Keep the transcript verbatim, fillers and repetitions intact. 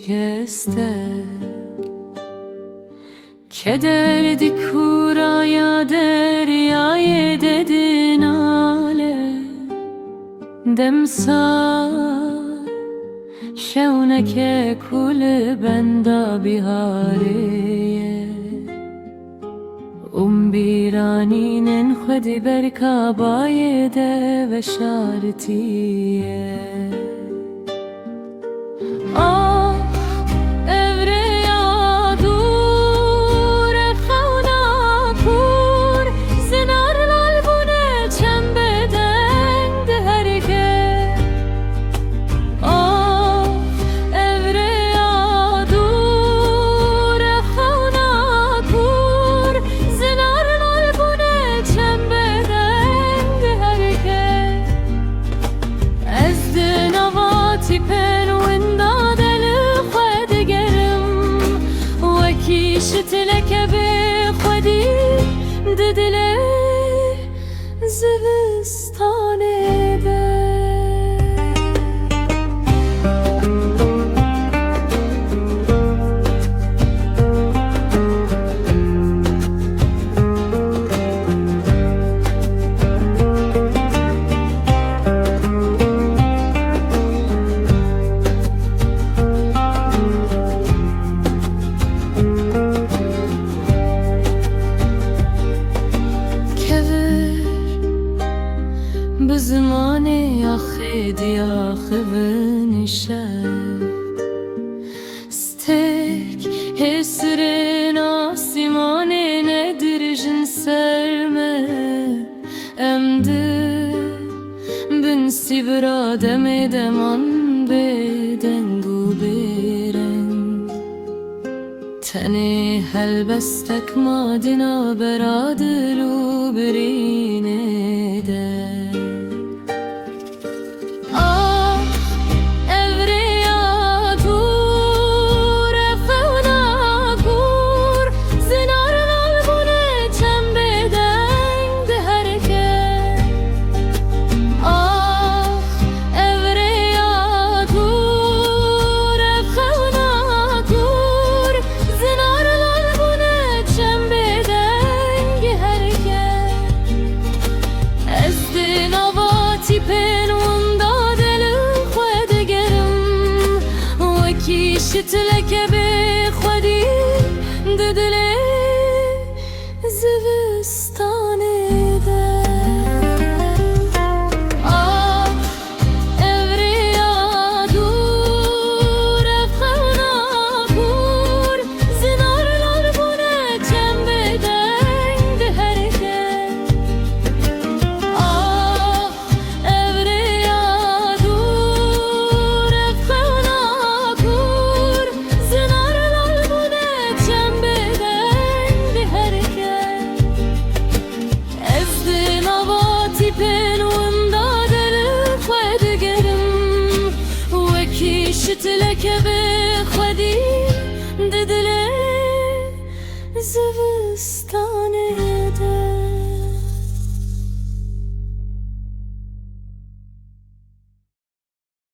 Keste. Keder di kûraya deryayê de dinale. Demsal şewneke ku li benda biharê ye. Û bîranînên xwe di berka bayê de veşartiye. Ah, ev rêya dûr, ev xewna kûr, zinar lal bûne çem bêdeng diherike. Ah, ev rêya dûr, ev xewna kûr, zinar lal bûne çem bêdeng diherike. Ez di nava tîpên winda de li xwe digerim, wekî şitileke bê xwedî di dilê zivistanê de. Kevir bi zimanê ya xêdiya xivin şev. Stêrk hêsirên asîmanê ne dirêjin ser me. Em di bin sîvira demê deman bêdeng û bêreng. Tenê helbestek ma di navbera dil û birînê de. Ah, ev rêya dûr, ev xewna kûr, zinar lal bûne çem bêdeng diherike. Ah, ev rêya dûr, ev xewna kûr, zinar lal bûne çem bêdeng diherike. Ez di nava tîpên winda de li xwe digerim, wekî şitileke bê xwedî di dilê zivistanê de. Ah, ev rêya dûr, ev xewna kûr, zinar lal bûne çem bêdeng diherike. Ah, ev rêya dûr, ev xewna kûr, zinar lal bûne çem bêdeng diherike. Ez di nava tîpên winda de li xwe digerim, wekî şitileke bê xwedî di dilê zivistanê